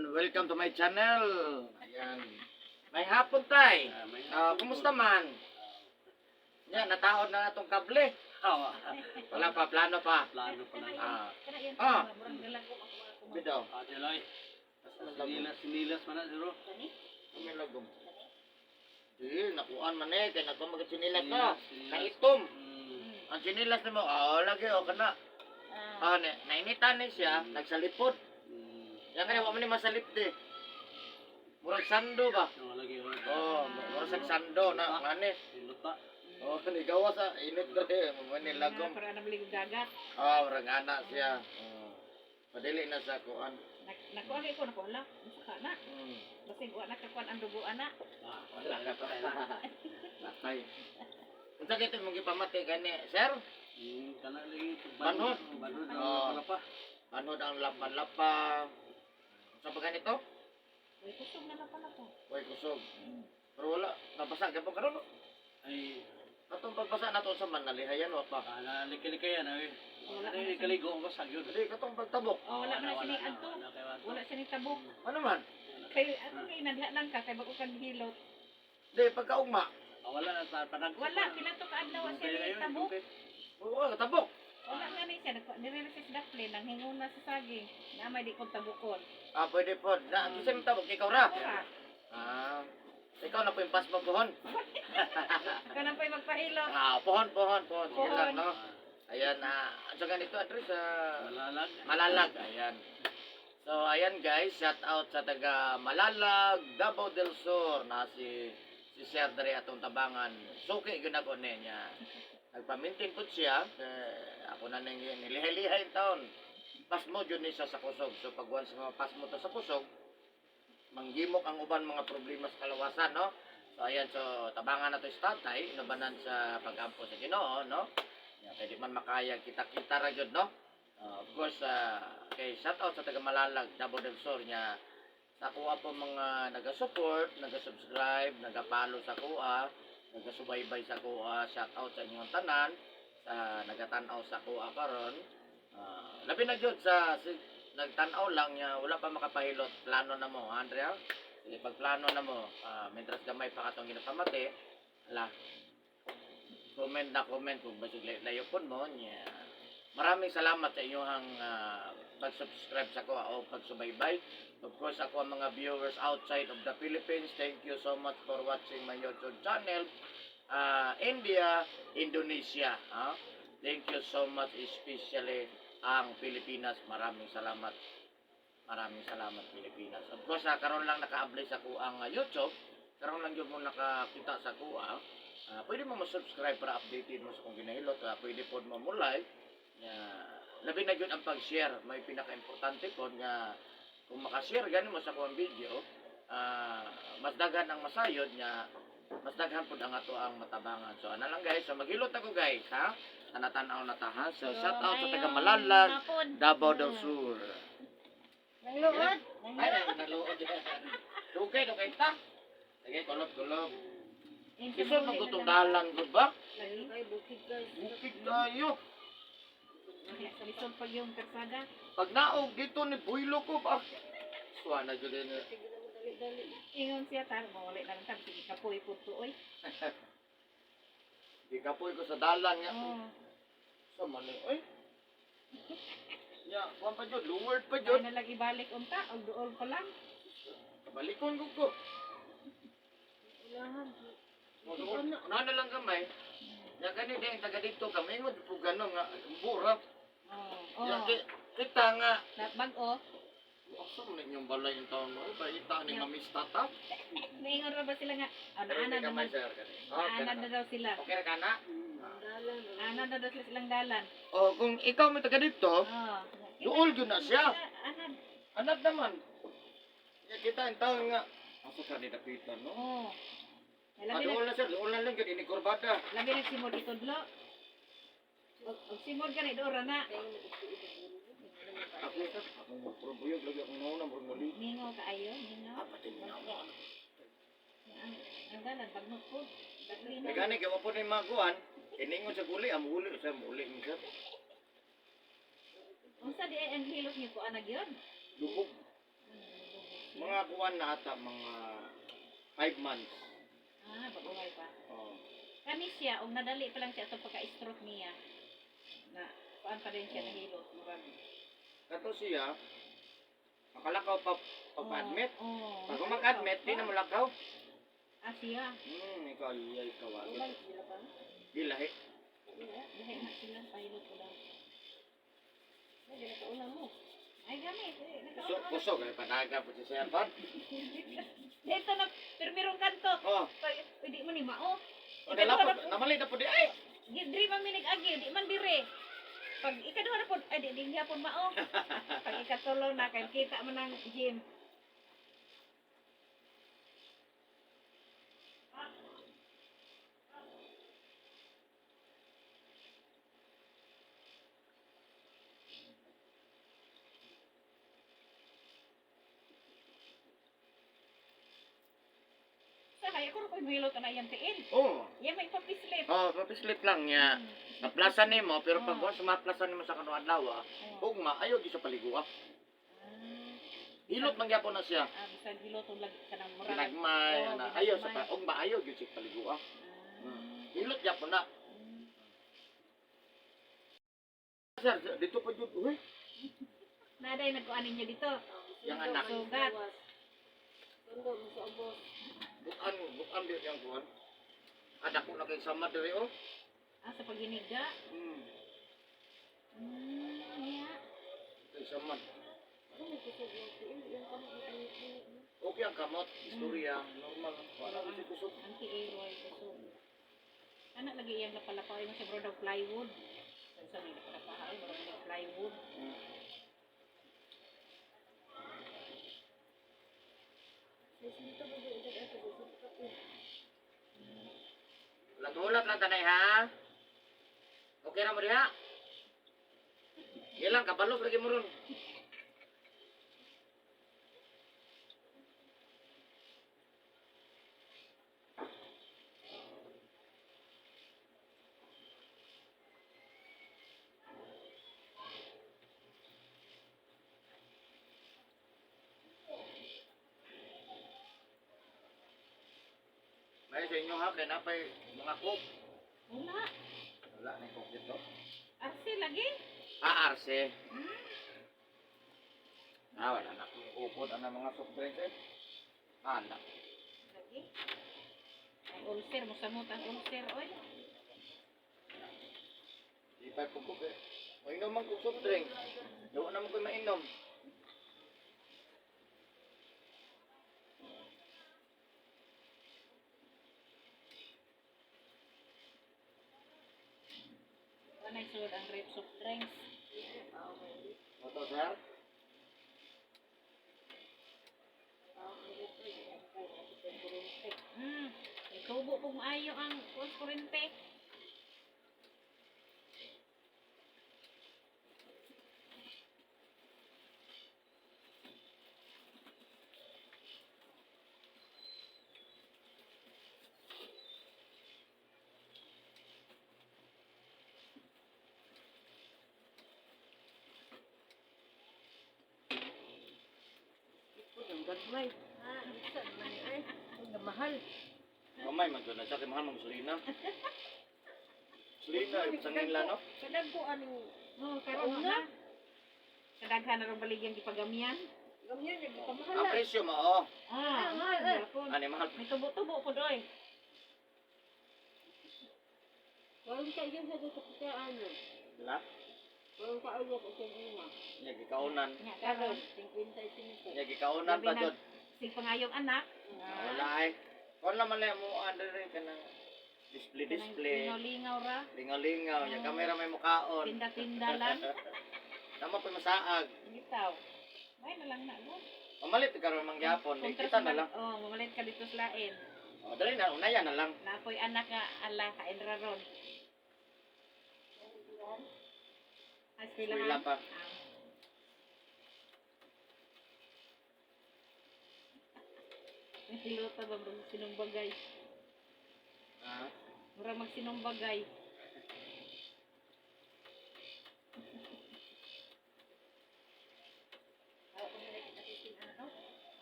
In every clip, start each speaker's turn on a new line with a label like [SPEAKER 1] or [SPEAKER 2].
[SPEAKER 1] Welcome to my channel. Ayan. May hapon, tay.
[SPEAKER 2] Ah, may
[SPEAKER 1] Ah, kumusta man? Yan, nataod na natong kable.
[SPEAKER 2] Ah,
[SPEAKER 1] Wala pa, plano pa.
[SPEAKER 2] plano pa lang.
[SPEAKER 1] Ah. Ah. Bidaw.
[SPEAKER 2] Ah, Jeloy. Sinilas, sinilas man na siguro.
[SPEAKER 1] May lagom. Di, nakuan man eh. Kaya nagpamagat sinilas na.
[SPEAKER 2] Sinilas.
[SPEAKER 1] Kaitom. Ang sinilas nimo, ah, lagi, o kana. Ah, nainitan ni siya, nagsalipot. Yan kaya, wa man ni masalip di. Murag sando ba?
[SPEAKER 2] Yung lagi oh.
[SPEAKER 1] Oh, murag sa sando na, ngani.
[SPEAKER 2] Luta.
[SPEAKER 1] Oh, nigawa sa init dre, mo ni lagom.
[SPEAKER 3] Para na maligog dagat.
[SPEAKER 1] Ah, murag ana siya. Oh. Padili na sa kuan.
[SPEAKER 3] Nakuha kay ko nakuha lang. Unsa ka na? Basig wa na kakuan ang dugo ana.
[SPEAKER 2] Ah,
[SPEAKER 1] Wala ka pa. Lakay. Unsa kay imong gipamati gani, sir?
[SPEAKER 2] Kana lagi
[SPEAKER 1] Banhod.
[SPEAKER 2] Banhod.
[SPEAKER 1] Oh.
[SPEAKER 2] Wala pa.
[SPEAKER 1] Ano ang lapan-lapa? Unsa pa ganito?
[SPEAKER 3] Uy, kusog na lang pala ko.
[SPEAKER 1] Way kusog. Pero wala, nabasa gyapon karon, no?
[SPEAKER 2] Ay,
[SPEAKER 1] Atong pagbasa nato sa man nalihayan wa pa.
[SPEAKER 2] ah, naliki-likayan ay.
[SPEAKER 3] Wala
[SPEAKER 2] Ay, kaligo ko sa gyud.
[SPEAKER 1] Dili katong pagtabok.
[SPEAKER 3] Oh, wala man na sini adto. Wala siya ni tabok.
[SPEAKER 1] Ano man?
[SPEAKER 3] Kay ano kay nadha lang ka kay bago kang hilot.
[SPEAKER 1] Di pagkaugma.
[SPEAKER 2] Ah, wala na sa panag.
[SPEAKER 3] Wala pila to ka adlaw siya ni tabok.
[SPEAKER 1] Oo, tabok.
[SPEAKER 3] Wala nga ni siya nagkuan dire na siya sa daplin nang hinguna sa saging. Na may di kong tabukon.
[SPEAKER 1] Ah, pwede po. Na, kinsa man tabok ikaw ra.
[SPEAKER 3] Ora.
[SPEAKER 1] Ah, ikaw na po yung pasmo pohon.
[SPEAKER 3] Kanang pa'y magpahilot.
[SPEAKER 1] Ah, pohon, pohon, pohon. Sige
[SPEAKER 3] Pohon.
[SPEAKER 1] lang, no? Ayan, ah, sa ganito address, ah,
[SPEAKER 2] Malalag.
[SPEAKER 1] Malalag, ayan. So, ayan guys, shout out sa taga Malalag, Davao del Sur, na si si Sir dere atong tabangan. Suki gyud ako niya. Nagpamintin po siya, eh, ako na nang nilihay-lihay in taon. Pasmo jud ni siya sa kusog. So pag once nga pasmo ta sa kusog, manggimok ang uban mga problema sa kalawasan, no? So ayan, so tabangan na to si tatay, inubanan sa pag-ampo sa Ginoo, no? Ya, kay di man makaya kita-kita ra gyud, no? Of course, kay shout out sa taga Malalag, Davao del Sur niya. Sa kuha po mga naga-support, naga-subscribe, naga-follow sa kuha, naga-subaybay sa kuha, shout out sa inyong tanan sa nagatan-aw sa kuha karon. Labi na gyud sa nagtan-aw lang niya, wala pa makapahilot, plano na mo, Andrea. Sige, pagplano na mo, mentras gamay pa katong ginapamati, ala, comment na comment kung basig layopon mo niya. Maraming salamat sa inyong pag-subscribe sa ko o pagsubaybay. Of course, ako ang mga viewers outside of the Philippines, thank you so much for watching my YouTube channel. India, Indonesia. Ah. Thank you so much, especially ang Pilipinas. Maraming salamat. Maraming salamat, Pilipinas. Of course, karon lang naka-apply sa kuang YouTube. Karon lang yun mo nakakita sa kuha. Pwede mo mo-subscribe para updated mo sa kung ginahilot. Pwede po mo mo like. Nga, labi na yun ang pag-share. May pinaka-importante po nga kung makashare gani mo sa kuang video, mas daghan ang masayod nga mas daghan pud ang ato ang matabangan. So ana lang guys, so maghilot ako guys ha. Tanatan-aw na ta ha. So shout out sa taga Malalag, Davao del Sur.
[SPEAKER 3] Nangluod.
[SPEAKER 1] Ay, ay, naluod. Dugay, dugay ta. Sige, kulob, kulob. Kisa magutong dalan ko ba?
[SPEAKER 3] Bukid guys.
[SPEAKER 1] Bukid tayo.
[SPEAKER 3] Sa lisod pag yung kalsada.
[SPEAKER 1] Pag naog dito ni Buylo ko ba? Suwa na jud ni.
[SPEAKER 3] Ingon siya tar mawala na lang tab sige kapoy pud to oy.
[SPEAKER 1] Di kapoy ko sa dalan nga.
[SPEAKER 3] Oh.
[SPEAKER 1] Sa man ni oy. Ya, kuan pa jud, luward pa jud.
[SPEAKER 3] Ay na lang ibalik unta og duol pa lang.
[SPEAKER 1] Kabalikon ko ko. Una na lang gamay. Ya gani di ang taga dito kami ingon po gano nga bura.
[SPEAKER 3] Oh.
[SPEAKER 1] Ya
[SPEAKER 3] Oh.
[SPEAKER 1] kita nga
[SPEAKER 3] Na bag-o.
[SPEAKER 1] asa man inyong balay yung taon mo? Ba ita ni Mami Tata?
[SPEAKER 3] Naingon ra ba sila nga oh,
[SPEAKER 1] Pero
[SPEAKER 3] naana
[SPEAKER 1] di gamay,
[SPEAKER 3] naman.
[SPEAKER 1] sir, gani. Oh,
[SPEAKER 3] Naana
[SPEAKER 1] kana.
[SPEAKER 3] na daw sila.
[SPEAKER 1] Okay ra kana?
[SPEAKER 3] Ana na daw sila silang dalan.
[SPEAKER 1] Oh, kung ikaw may taga dito,
[SPEAKER 3] Oh.
[SPEAKER 1] duol gyud na siya.
[SPEAKER 3] Anad.
[SPEAKER 1] Anad naman. Ya kita ang taon nga asa ka ni dapitan no?
[SPEAKER 3] Oh.
[SPEAKER 1] Ah,
[SPEAKER 3] Labi
[SPEAKER 1] duol
[SPEAKER 3] na
[SPEAKER 1] na sir, duol na lang gyud ini kurbada.
[SPEAKER 3] labi na simod itudlo. Og simod gani duol ra na.
[SPEAKER 1] Ako sir, ako magprobuyog lagi akong nauna murag muli.
[SPEAKER 3] Mingo kaayo, mingo.
[SPEAKER 1] Ah, pati mo na ako.
[SPEAKER 3] Ang dalan bagnot po.
[SPEAKER 1] Kay gani kay wa po ni mga kuan, iningon sa guli, ang muli sa muli ni sir.
[SPEAKER 3] Unsa di ay ang hilot niyo ko anag yun?
[SPEAKER 1] Lubog. Mga kuan na ata mga 5 months.
[SPEAKER 3] Ah, baguhay pa.
[SPEAKER 1] Oh.
[SPEAKER 3] Kani siya, og nadali pa lang siya atong pagka-stroke niya. Na, kuan pa rin siya nahilot. Murag.
[SPEAKER 1] Kato siya makalakaw pa pag-admit.
[SPEAKER 3] Oo.
[SPEAKER 1] Pag mag-admit, di na mulakaw.
[SPEAKER 3] Ah, siya.
[SPEAKER 1] Ikaw ay ikaw.
[SPEAKER 3] Ulay sila pa.
[SPEAKER 1] Di lahi.
[SPEAKER 3] Lahi na sila, pahilot ko lang. Ay, nakauna mo. Ay, gani.
[SPEAKER 1] Kusog,
[SPEAKER 3] Nakauna ko.
[SPEAKER 1] kusog ay panaga po si Sir Bud.
[SPEAKER 3] Dito na, pero merong kanto.
[SPEAKER 1] Oh,
[SPEAKER 3] Pag, pwede mo ni mao.
[SPEAKER 1] oh nalapot, namali na po di ay.
[SPEAKER 3] Gidri man minig agi, di man dire. Pag ikaduha na po, ay di gyapon mao. Pag ikatulo na, kay kita mo ng gym. Sa kaya ko rin mahilot na iyang tiin.
[SPEAKER 1] Oh.
[SPEAKER 3] Iya may papislit.
[SPEAKER 1] Oh, papislit lang niya. Naplasan nimo pero pag once maplasan nimo sa kanong adlaw,
[SPEAKER 3] Oh.
[SPEAKER 1] ugma ayo gi sa paliguan.
[SPEAKER 3] Ah.
[SPEAKER 1] Hilot man gyapon na siya.
[SPEAKER 3] Ah, bisan hiloton lang ka ng murag.
[SPEAKER 1] Ginagmay,
[SPEAKER 3] Oo,
[SPEAKER 1] ana, ayo sa
[SPEAKER 3] ginagmay.
[SPEAKER 1] pa, ugma ayo gyud sa paliguan.
[SPEAKER 3] Ah.
[SPEAKER 1] Hilot gyapon na. Sir, dito pa jud. Uy,
[SPEAKER 3] Naday nagkuan ninyo dito.
[SPEAKER 1] Yang anak.
[SPEAKER 3] Sugat.
[SPEAKER 1] Bukan, bukan di yang kuan. Ada ko na kay sama diri oh.
[SPEAKER 3] Ah, sa paginiga. Yeah.
[SPEAKER 1] Kay sama. Okay ang kamot, istorya, normal. Wala ko si kusog.
[SPEAKER 3] Ang tiiroy kusog. Anak lagi iyang lapalapa mo siya bro daw plywood. Sa may lapalapa ay bro daw plywood.
[SPEAKER 1] Lagulat lang tanay ha. Okay ra mo diha. Ilang kabalok lagi mo ron. May sa inyo ha, kay napay mga coke.
[SPEAKER 3] Wala.
[SPEAKER 1] Wala na yung coke dito.
[SPEAKER 3] Arse lagi.
[SPEAKER 1] Ah, arse. Ah, wala na akong ukod ang mga soft drinks eh. Anak.
[SPEAKER 3] Lagi. Ang ulcer, musamot ang ulcer oy.
[SPEAKER 1] Di pa ko coke eh. Mainom man kog soft drink. Dawa naman ko mainom.
[SPEAKER 3] Wala sulod ang grape soft drinks.
[SPEAKER 1] Moto, sir?
[SPEAKER 3] Tubo kung maayo ang kuwan kurente.
[SPEAKER 4] Ang gagmay. Ah, isa man ay. Ang mahal.
[SPEAKER 1] Gamay man to na siya kay mahal mang gasolina. Gasolina, yung sa nila no?
[SPEAKER 4] Kadag ko aning
[SPEAKER 3] Oh, karon
[SPEAKER 4] Kauna.
[SPEAKER 3] na. Kadaghan na ron baligyang gipagamian.
[SPEAKER 4] gamyan
[SPEAKER 1] Ang
[SPEAKER 4] nagpamahala.
[SPEAKER 1] presyo mo, oh.
[SPEAKER 3] Ah,
[SPEAKER 4] Ah, mahal, eh.
[SPEAKER 3] gyapon.
[SPEAKER 1] Ani mahal.
[SPEAKER 3] May tubo-tubo po doy.
[SPEAKER 4] Walang kayo sa dito sa ano.
[SPEAKER 1] Wala?
[SPEAKER 4] Walang kayo ko sa una.
[SPEAKER 1] Nya gikaunan.
[SPEAKER 3] Nya karon.
[SPEAKER 4] Karon 55.
[SPEAKER 1] Nya gikaunan pa jud.
[SPEAKER 3] Sig pangayong anak.
[SPEAKER 1] Wala ay. Kon lang man lang mo ano rin kanang display display.
[SPEAKER 3] Lingaw-lingaw ra.
[SPEAKER 1] Lingaw-lingaw, nya kamera may mukaon.
[SPEAKER 3] Tinda-tinda lang.
[SPEAKER 1] Tama pa masaag.
[SPEAKER 3] Bitaw. May na lang na go.
[SPEAKER 1] Mamalit ka ron mangyapon, di kita na lang.
[SPEAKER 3] Oh, mamalit ka dito sa lain.
[SPEAKER 1] Oh, dali na, unaya na lang.
[SPEAKER 3] Napoy anak nga ala kain ra ron. Ah,
[SPEAKER 1] Eskwela
[SPEAKER 3] eskwelahan.
[SPEAKER 1] pa.
[SPEAKER 3] Ah. May hilota ba murag sinumbagay?
[SPEAKER 1] Ah,
[SPEAKER 3] Murag magsinumbagay.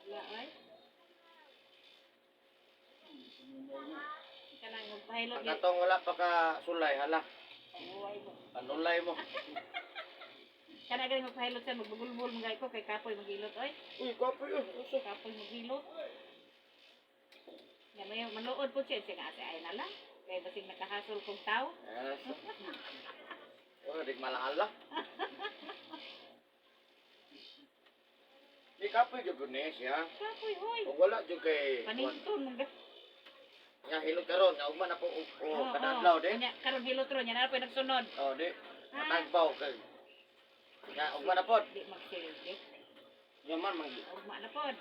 [SPEAKER 3] Wala ay. Magpahilot
[SPEAKER 1] Ang
[SPEAKER 3] gyud.
[SPEAKER 1] katong wala pa ka sulay, hala.
[SPEAKER 4] Panulay mo.
[SPEAKER 1] Panulay mo.
[SPEAKER 3] Kana gani magpahilot siya magbugulbul mga ko kay kapoy maghilot oy.
[SPEAKER 1] Uy, gwapo yun. Uso.
[SPEAKER 3] Kapoy maghilot. Ya may manuod po siya siya nga ate ay na lang. Kay basig nakahasol kong tao.
[SPEAKER 1] Yes. Oh, di malahala. Di kapoy gyud ni siya.
[SPEAKER 3] Kapoy hoy.
[SPEAKER 1] Kung wala jud kay
[SPEAKER 3] Paninton man ga.
[SPEAKER 1] Nga hilot karon, nga ugma na po o kada adlaw di.
[SPEAKER 3] Nya karon hilot ro nya na po nagsunod.
[SPEAKER 1] Oh, di. Matagbaw kay. Nga ugma na pod.
[SPEAKER 3] Di magsilbi.
[SPEAKER 1] Nga man mang
[SPEAKER 3] Ugma na pod.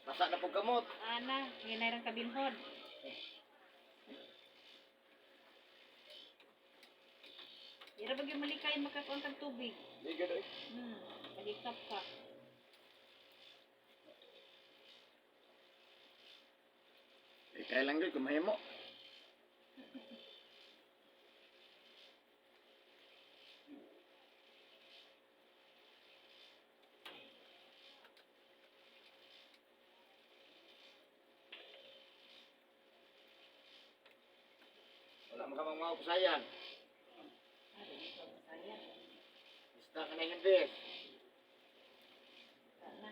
[SPEAKER 1] basa na pud kamot.
[SPEAKER 3] Ana, ginay rang kabinhod. Di ra ba gyud malikay makakuan kag tubig?
[SPEAKER 1] Di gyud oy.
[SPEAKER 3] Palikap ka.
[SPEAKER 1] Eh, kay lang gyud kumahimo. Wala man ka mang mga kusayan.
[SPEAKER 3] Ah, di ko masaya.
[SPEAKER 1] Basta ka na hindi.
[SPEAKER 3] Ana.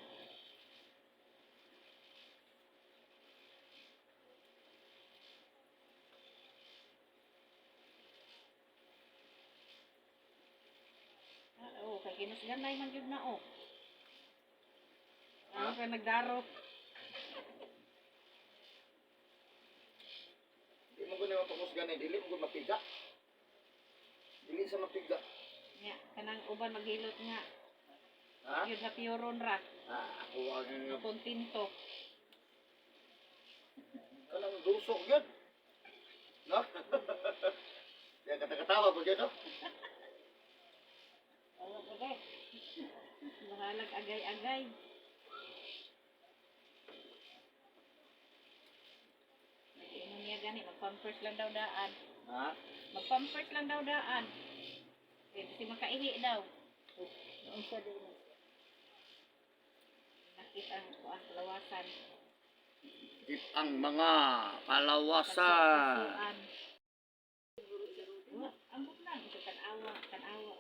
[SPEAKER 3] Ah, oh, kay kinusganay man gyud na oh. Ah, kay nagdaro.
[SPEAKER 1] Di mo gud mapakusgan eh. Dili mo gud mapiga. Dili sa mapiga.
[SPEAKER 3] Nya, kanang uban maghilot nga.
[SPEAKER 1] Ha?
[SPEAKER 3] Yun sa piyoron ra.
[SPEAKER 1] Ah, ako ang
[SPEAKER 3] Kontento.
[SPEAKER 1] kanang dusok gyud. No? Kaya katakatawa pa gyud, no?
[SPEAKER 3] Bahalag agay-agay. Nag-iinom niya gani, mag-pampers lang daw daan.
[SPEAKER 1] Ha?
[SPEAKER 3] Mag-pampers lang daw daan. Eh, kasi makaihi daw.
[SPEAKER 4] Unsa din na.
[SPEAKER 3] Nakita ang kuan kalawasan.
[SPEAKER 1] Dip ang mga kalawasan.
[SPEAKER 3] Kasuan. Wa, ambot lang. Ito tanawa, tanawa.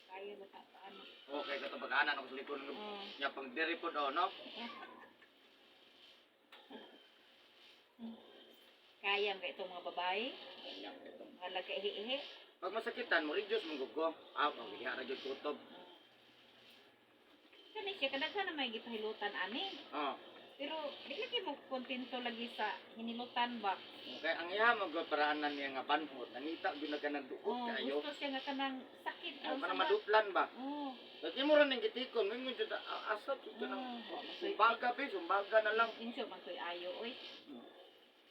[SPEAKER 3] Kaya ba ta paano?
[SPEAKER 1] Okay, katapaganan ako sa likod ng
[SPEAKER 3] Oh.
[SPEAKER 1] niya pang diri po do, no?
[SPEAKER 3] Kaya ba itong mga babae? Bahalag kaihi-ihi.
[SPEAKER 1] Pag masakitan mo reduce mong gugo. Ah, okay, ra gyud kutob.
[SPEAKER 3] Kani siya kadaghan na may gipahilutan ani.
[SPEAKER 1] Oh.
[SPEAKER 3] Pero di lagi mo kontento lagi sa hinilutan ba?
[SPEAKER 1] Okay, ang iya mo gyud paraanan niya nga banhot. Nangita gyud na kanang duot
[SPEAKER 3] Oh,
[SPEAKER 1] kayo.
[SPEAKER 3] gusto siya nga kanang sakit
[SPEAKER 1] Oh, kanang maduplan ba?
[SPEAKER 3] Oh.
[SPEAKER 1] Pag imo ra ning gitikon, mingon jud ah, asa jud ka nang
[SPEAKER 3] Oh,
[SPEAKER 1] sumbaga be, sumbaga na lang.
[SPEAKER 3] Inso man ko'y ayo oy.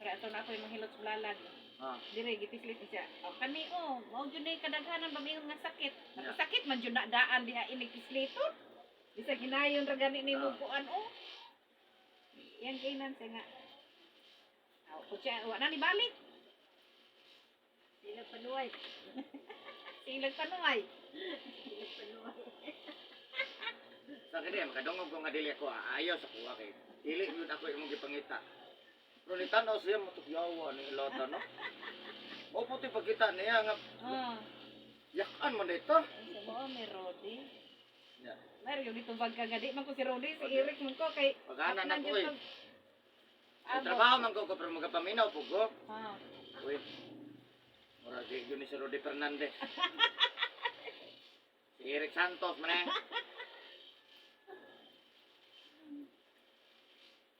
[SPEAKER 3] Pero ato na ako'y manghilot sa balalag.
[SPEAKER 1] Ah.
[SPEAKER 3] Dire gitislit ni siya. Oh, kani oh, mao jud na kadaghanan ba mingon nga sakit. Nakasakit man jud na daan diha inig tisliton. Bisag hinayon ra gani nimo
[SPEAKER 1] Ah.
[SPEAKER 3] kuan oh. Yang ginan siya nga. Aw, ko siya wa na ni balik.
[SPEAKER 4] Sila panuay.
[SPEAKER 3] Silag panuay.
[SPEAKER 4] Sila panuay.
[SPEAKER 1] Sa kini makadungog ko nga dili ako aayo sa kuha kay dili gyud ako imong gipangita. Pero ni tan-aw siya matukyawa ni ilota no. Mao puti pagkita niya nga
[SPEAKER 3] Oh.
[SPEAKER 1] yakan man dito.
[SPEAKER 3] Sa mo may Rodi.
[SPEAKER 1] Yeah.
[SPEAKER 3] Meron yung ditubag ka nga di man ko si Rodi, si Eric man ko kay
[SPEAKER 1] Pagana na
[SPEAKER 3] Apnan
[SPEAKER 1] ko
[SPEAKER 3] jud
[SPEAKER 1] eh.
[SPEAKER 3] pag-
[SPEAKER 1] Sa
[SPEAKER 3] Amo.
[SPEAKER 1] trabaho man ko ko pero magapaminaw po ko.
[SPEAKER 3] Ah.
[SPEAKER 1] Uy. Mura gyud ni si Rudy Fernandez. Si Eric Santos man eh.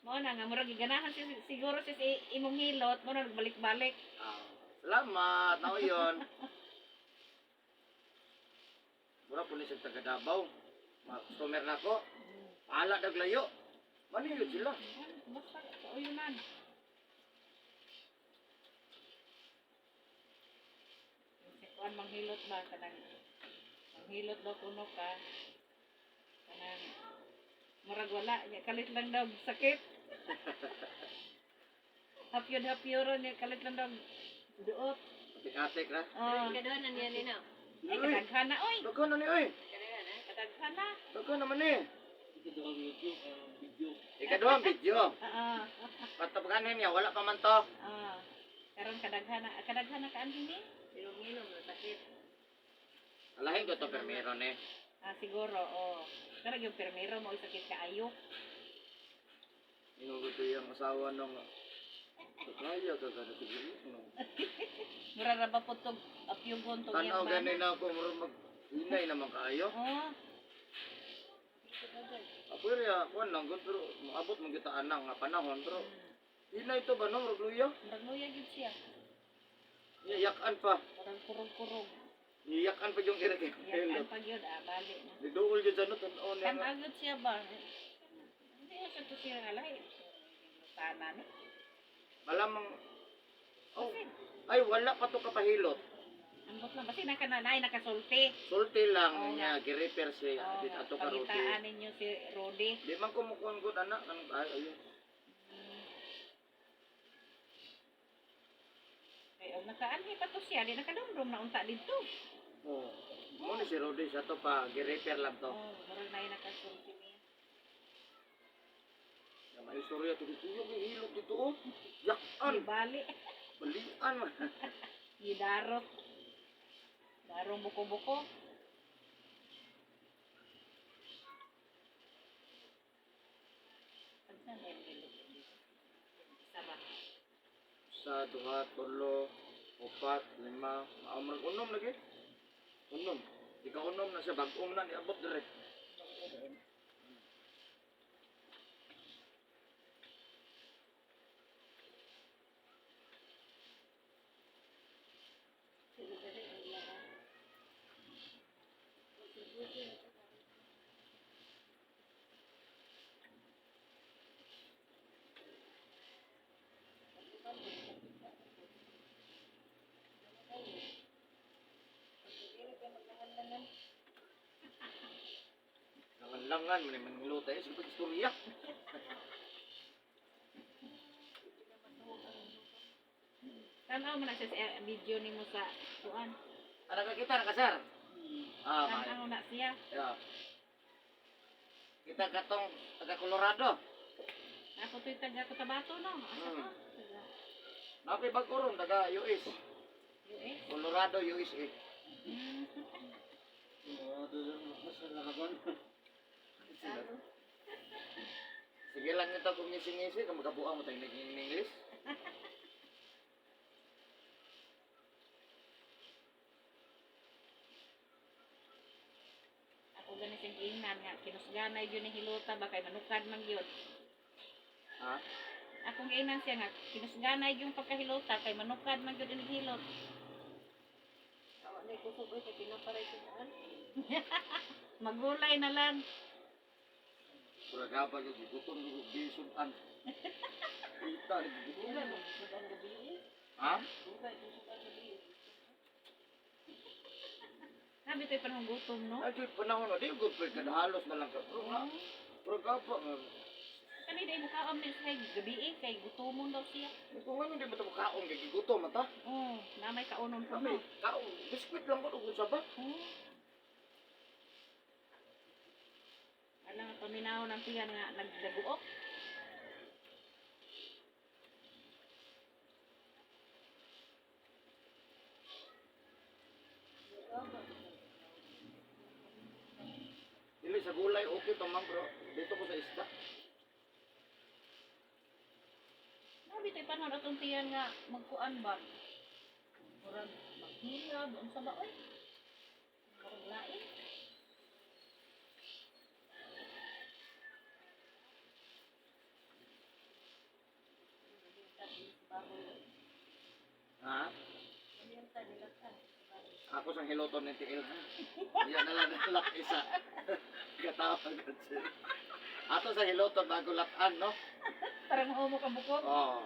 [SPEAKER 3] Mao na nga murag giganahan si siguro si, si imong hilot mo na nagbalik-balik.
[SPEAKER 1] Ah, salamat nao yon. Mura po ni siya taga Davao. Mga customer na ko. Pahala daglayo. Maniyod sila.
[SPEAKER 3] Basta kauyunan. Si kuan manghilot ba kanang manghilot daw kuno ka kanang murag wala nya kalit lang daw sakit. Hapyod hapyoron nya kalit lang daw duot.
[SPEAKER 1] Atik-atik ra.
[SPEAKER 3] Oh.
[SPEAKER 4] Ikaduha na niya nina.
[SPEAKER 3] Ay kadaghan na oy.
[SPEAKER 1] Daghan na ni oy.
[SPEAKER 4] Kadaghan ah.
[SPEAKER 3] Kadaghan na.
[SPEAKER 1] Daghan naman ni.
[SPEAKER 2] Ikaduhang YouTube, video.
[SPEAKER 1] Ikaduhang video.
[SPEAKER 3] Oo.
[SPEAKER 1] Patapagan niya wala pa man to.
[SPEAKER 3] Ah. Karon kadaghan na kaanhi ni.
[SPEAKER 4] Pero nginom na sakit.
[SPEAKER 1] Alahin ko to permiro ni.
[SPEAKER 3] Ah, siguro oh. Pero yung permiro mo sakit kaayo.
[SPEAKER 1] Inugo to yung asawa nung kaya ka ka no.
[SPEAKER 3] Mura ra ba po tog apyugon tog
[SPEAKER 1] Tanaw
[SPEAKER 3] iyang
[SPEAKER 1] gani
[SPEAKER 3] bana.
[SPEAKER 1] na ako murag mag hinay naman kaayo.
[SPEAKER 3] Oh,
[SPEAKER 1] Ako rin, kuan lang gud pero moabot man kita anang nga panahon pero hinay to ba no murag luya.
[SPEAKER 3] murag luya gyud siya.
[SPEAKER 1] Iyakan pa.
[SPEAKER 3] Murag kurog-kurog.
[SPEAKER 1] Iyakan pa yung ira kay
[SPEAKER 3] Iyakan pa gyud ah, bali na.
[SPEAKER 1] Niduol gyud sa no tan-aw niya.
[SPEAKER 3] Kan agad siya ba? Hindi na siya to siya nga lahi. Tana no.
[SPEAKER 1] Malamang oh, ay wala pa to kapahilot.
[SPEAKER 3] Ambot lang basi naka nanay nakasulti.
[SPEAKER 1] Sulti lang
[SPEAKER 3] Oo
[SPEAKER 1] niya gi-repair siya
[SPEAKER 3] Oh,
[SPEAKER 1] dit ato karuti.
[SPEAKER 3] pangitaan ninyo si Rodi.
[SPEAKER 1] Di man ko mukuan gud anak kanang ay ayun.
[SPEAKER 3] Kay og nakaanhi pa to siya, di nakadumdum na unta didto.
[SPEAKER 1] Oh. Mo ni si Rudy sa to pa gi-repair lang to.
[SPEAKER 3] Oh, murag nay nakasulti niya.
[SPEAKER 1] Ya may istorya to dito yung hilot dito oh. Yakan,
[SPEAKER 3] Di bali,
[SPEAKER 1] balian man.
[SPEAKER 3] gidarot. Darong buko-buko. Pagsan na yung hilot dito? Isa ba?
[SPEAKER 1] Sa duha, tulo, upat, lima, murag unom lagi. Unom. Di ka unom na siya bag-ong na niabot dire. Langan-langan man man ngilot eh sige istorya.
[SPEAKER 3] Tanaw mo na siya sa video nimo sa kuan.
[SPEAKER 1] Ana ka kita na ka sir. Ah, maayo.
[SPEAKER 3] Tanaw na siya.
[SPEAKER 1] Yeah. Kita katong taga Colorado.
[SPEAKER 3] Ako to'y taga Cotabato no. Asa to? Taga
[SPEAKER 1] Napay bag-o ron taga US.
[SPEAKER 3] US.
[SPEAKER 1] Colorado, USA.
[SPEAKER 2] Oo, doon mas nakakuan.
[SPEAKER 1] Sige lang ito kung ngisi-ngisi, kung makabuang mo tayo naging English.
[SPEAKER 3] Ako gani siyang giingnan nga kinusganay gyud ni Hilota ba kay manukad man gyud.
[SPEAKER 1] Ha?
[SPEAKER 3] Akong giingnan siya nga kinusganay yung pagkahilota kay manukad man gyud ni hilot.
[SPEAKER 4] Awa na kusog oy kay pinaparay sa daan.
[SPEAKER 3] Magulay na lang.
[SPEAKER 1] Pura gaba yung gutom yung bisunan. Kita, gutom.
[SPEAKER 4] Gulay mo kusog ang gabi eh.
[SPEAKER 1] Ha?
[SPEAKER 4] Gulay kusog ang gabi. eh.
[SPEAKER 3] Sabi to'y panahon gutom no.
[SPEAKER 1] Ay, di panahon na, di good for ka, halos na lang ka. Pero nga, pura gaba nga.
[SPEAKER 3] Kani day mukaon ni sa gabi eh, kay gutomon daw siya.
[SPEAKER 1] Kung ano di mo ito kaon, kay gigutom ata.
[SPEAKER 3] Oh, na may kaunon ko
[SPEAKER 1] Kami,
[SPEAKER 3] no.
[SPEAKER 1] kaon, biskwit lang ko, kung sa ba.
[SPEAKER 3] Oh. Alam nga paminaw ng tiyan nga nagdaguok.
[SPEAKER 1] Dili sa gulay, okay to ma'am, bro. Dito ko sa isda.
[SPEAKER 3] Sabi to'y panahon atong tiyan nga magkuan ba. Murag maghilab, unsa ba oy? Murag lain.
[SPEAKER 1] Ha? Ako sa hiloton ng tiil, ha? Yan na lang nalak isa. Katawag ka siya. Ato sa hiloton bago lakan, no?
[SPEAKER 3] Para mahumo ka bukog.
[SPEAKER 1] Oo.